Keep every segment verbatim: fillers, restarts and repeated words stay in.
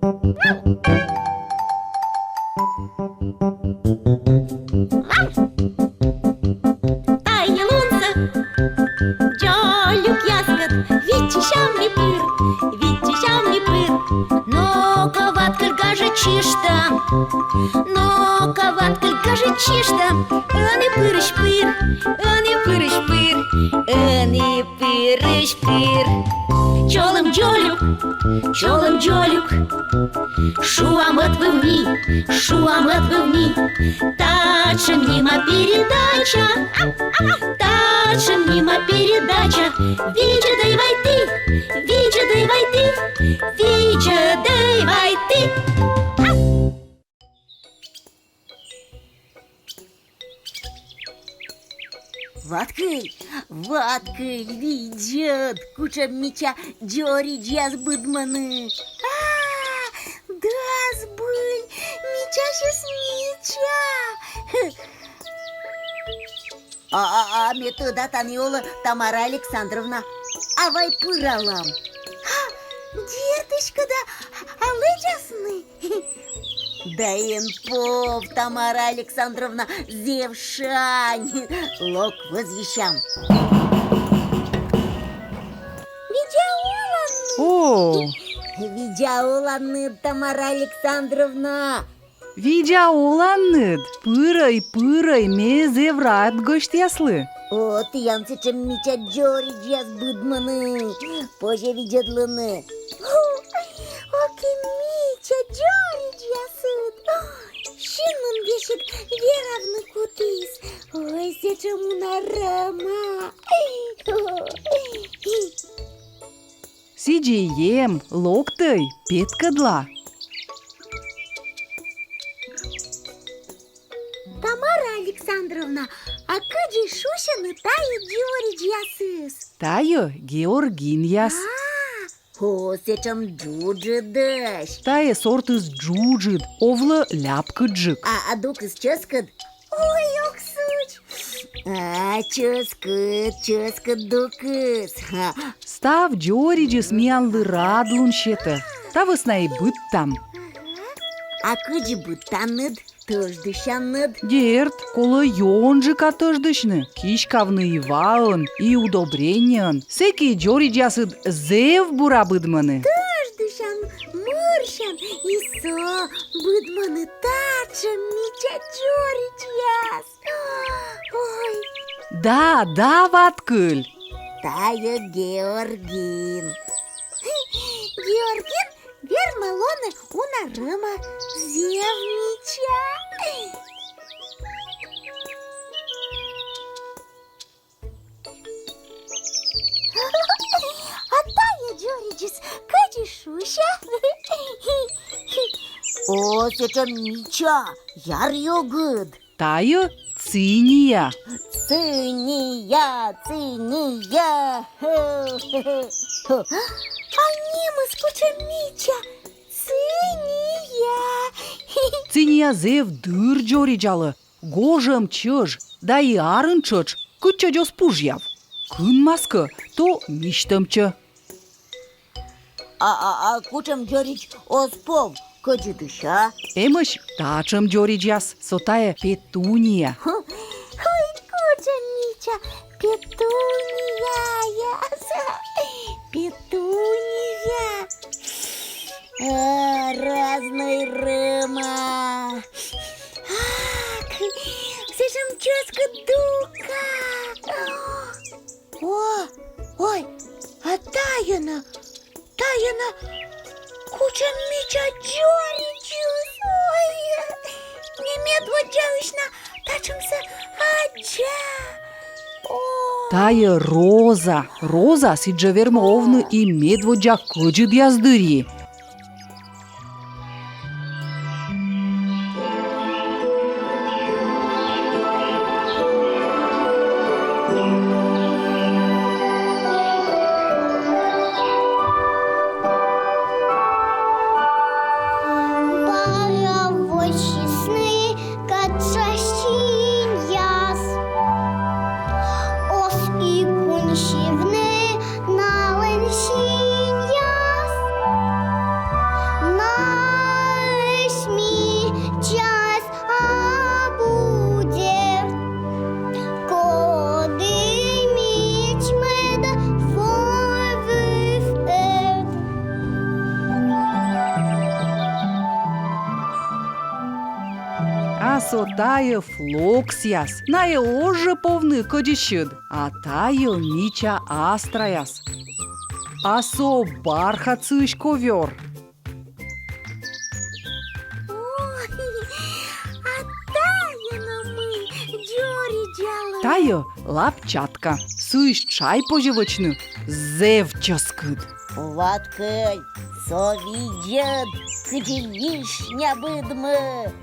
Тайӧ лунсӧ дзолюкъяскӧд виччысям ми пыр, виччысям ми пыр. Но-ко, Ваткыль, гажӧд чиштан, но-ко, Ваткыль, гажӧд чиштан. Ӧні пырысь пыр, ӧні пырысь пыр, ӧні пырысь пыр. Чолӧм, дзолюк, чолӧм, дзолюк, шуам ӧтвыв ми, шуам ӧтвыв ми. Татшӧм нима передача, татшӧм нима передача. Видзӧдӧй вай ті, видзӧдӧй вай ті, видзӧдӧй вай ті. Ваткыль, Ваткыль, видзӧд, кутшӧм мича дзоридзьяс быдмӧны. А, да, збыль, мичаысь мича. А, а, а ме тӧда, тані олӧ Тамара Александровна. А вай пыралам. А, дерт, эськӧ да, а лэдзасны? Да эн пов, Тамара Александровна, зэв шань. Лок, вӧзйысям. Видза оланныд. О! Видза оланныд, Тамара Александровна. Видза оланныд, пырӧй, пырӧй, ме зэв рад гӧсьтъяслы. О, тіян сэтшӧм мича дзоридзьяс быдмӧны, позьӧ видзӧдлыны. О, ок и мича дзоридзьясыд. Синмын весиг веравны кутіс. Ой, сэтшӧм уна рӧма. Сідзи эм, локтӧй, петкӧдла. Тамара Александровна, а кыдзи шусьӧны тайӧ дзоридзьясыс? Тайӧ георгинъяс. А, о, сэтшӧм джуджыдӧсь. Тайӧ сортыс джуджыд, овлӧ ляпкыдджык. А, а дукыс чӧскыд? Ой, ок суть. А, чӧскыд, чӧскыд дукыс. Ха. Став дзоридзыс миянлы радлун сетӧ. Та вӧсна и быдтам. А кыдзи быдтанныд, тӧждысянныд? Дерт, колӧ ёнджыка тӧждысьны, киськавны и ваӧн, и удобрениеӧн. Сэки дзоридзьясыд зэв бура быдмӧны. Тӧждысян, мырсян, и со быдмӧны татшӧм мича дзоридзьяс. Ой. Да, да, Ваткыль. Тайӧ георгин. Георгин вермӧ лоны уна рӧма. Зэв мича. А тайӧ дзоридзыс кыдзи шусьӧ? О, сэтшӧм мича, яръёгыд. Тайӧ циния. Циния, циния. А нимыс кутшӧм мича, циния. Циния зэв дыр дзоридзалӧ. Гожӧм чӧж, да и арын тшӧтш, кытчӧдз оз пужъяв. Кынмас кӧ, то мисьтӧмтчӧ. А, а, а кутшӧм дзоридз оз пов, кӧдзыдысь-а? Эмӧсь татшӧм дзоридзьяс, со тайӧ петуния. Хм, ой, кутшӧм мича петунияяс. Петуния. А, разнӧй рӧма. Ак, сэтшӧм чӧскыд дука. О, ой, а тайӧ на, тайӧ на кутшӧм мича дзоридзыс. Ой, ме медводдзаысь на татшӧмсӧ аддза. О. Тайӧ роза. Роза сідзжӧ вермӧ овны и медводдза кӧдзыдъяс дырйи. Бара воссисны кадса синъяс. Оз и кунсьывны налӧн синъяс. Со тайӧ флоксъяс, найӧ оз жӧ повны кӧдзыдысь, а тайӧ мича астраяс. А со бархатсыысь ковёр. Ой, а тайӧ но мый дзоридзалӧ? Тайӧ лапчатка, сыысь тшай позьӧ вӧчны зэв чӧскыд. Ваткыль, со видзӧд, кыдзи вишня быдмӧ.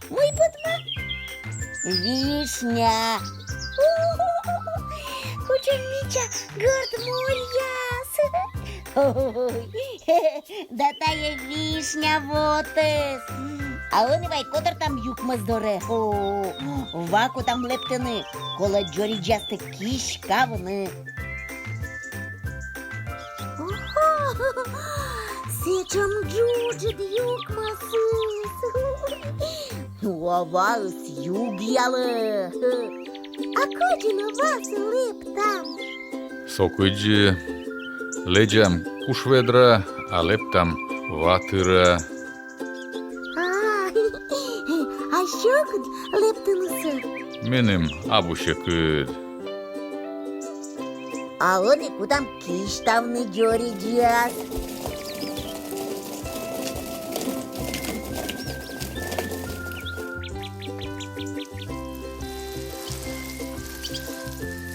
Мый быдмӧ? Вишня. Кутшӧм мича гӧрд мольяс. Ой, да тайӧ вишня вотӧс. А ӧні вай котӧртам юкмӧс дорӧ. О, ва кутам лэптыны, колӧ дзоридзьястӧ киськавны. Ого! Сэтшӧм джуджыд юкмӧсыс. Ваыс югъялӧ. А кыдзи нӧ васӧ лэптам? Со кыдзи: лэдзам куш ведра, а лэптам ва тыра. А, а сьӧкыд лэптынысӧ? Меным абу сьӧкыд. А ӧні кутам кисьтавны дзоридзьяс.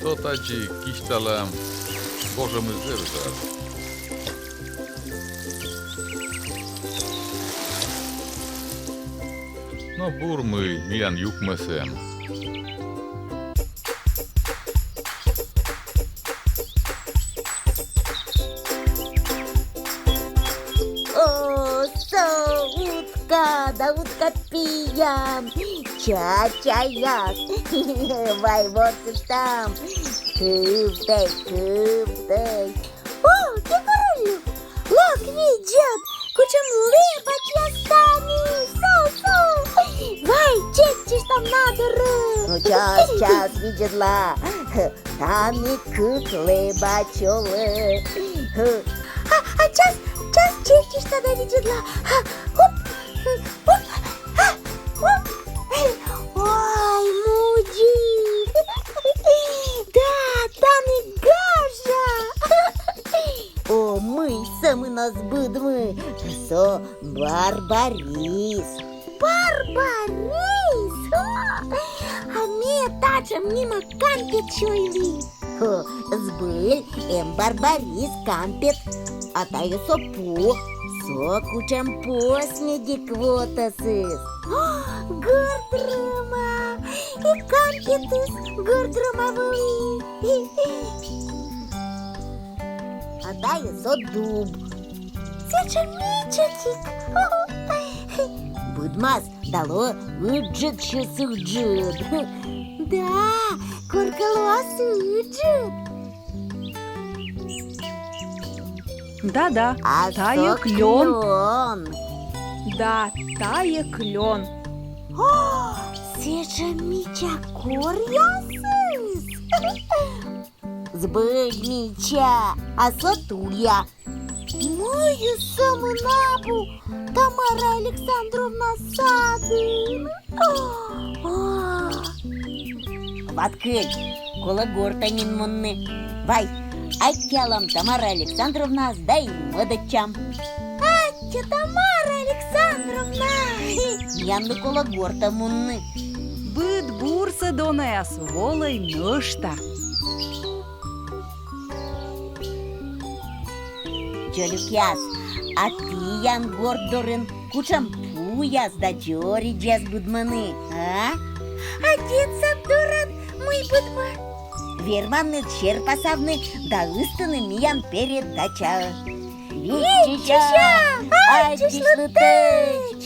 Со тадзи кисьталам, гожӧмыс зэв жар. Но бур, мый миян юкмӧсӧн. О, со утка да утка пиян, чачаяс. Вай ворсыштам. Кывтӧй, кывтӧй. О, кикуруллю! Лок, видзӧд, кутшӧм лэбачьяс тані! Со, со! Вай чеччыштам на дорӧ! Ну, час, час, видзӧдла. Тані кык лэбач олӧ. А, а час, час чеччышта да видзӧдла. А, оп, оп, а, оп. Ой, мудзи. Да, тані гажа. О, мый сӧмын оз быдмы. Со барбарис. Барбарис? О, а ме татшӧм нима кампет сёйлі. Хо, збыль, эм барбарис кампет. А тайӧ со пу. Со кутшӧм пуӧс медик вотӧсыс. О, гӧрд рӧма. И кампетыс гӧрд рӧма вӧлі. А тайӧ со дуб. Сэтшӧм мичаӧсь. Быдмас да лоӧ ыджыдысь ыджыд. Да, коркӧ лоас ыджыд. Да-да, а тайӧ со клён. Клён. Да, тайӧ клён. О, сэтшӧм мича коръясыс. Збыль мича, а со туя. Мыйыс сӧмын абу Тамара Александровна садын? О! Ваткыль, колӧ гортӧ нин мунны. Вай, аттьӧалам Тамара Александровнаӧс да и мӧдӧдчам. Аттьӧ, Тамара Александровна! Миянлы колӧ гортӧ мунны. Быд бурсӧ, донаяс, волӧй нӧшта. Дзолюкъяс, а тіян горт дорын кутшӧм пуяс да дзоридзьяс быдмӧны, а? А детсад дорад мый быдмӧ? Верманныд серпасавны да ыстыны миян передачаӧ. Виччыся, аддзысьлытӧдз!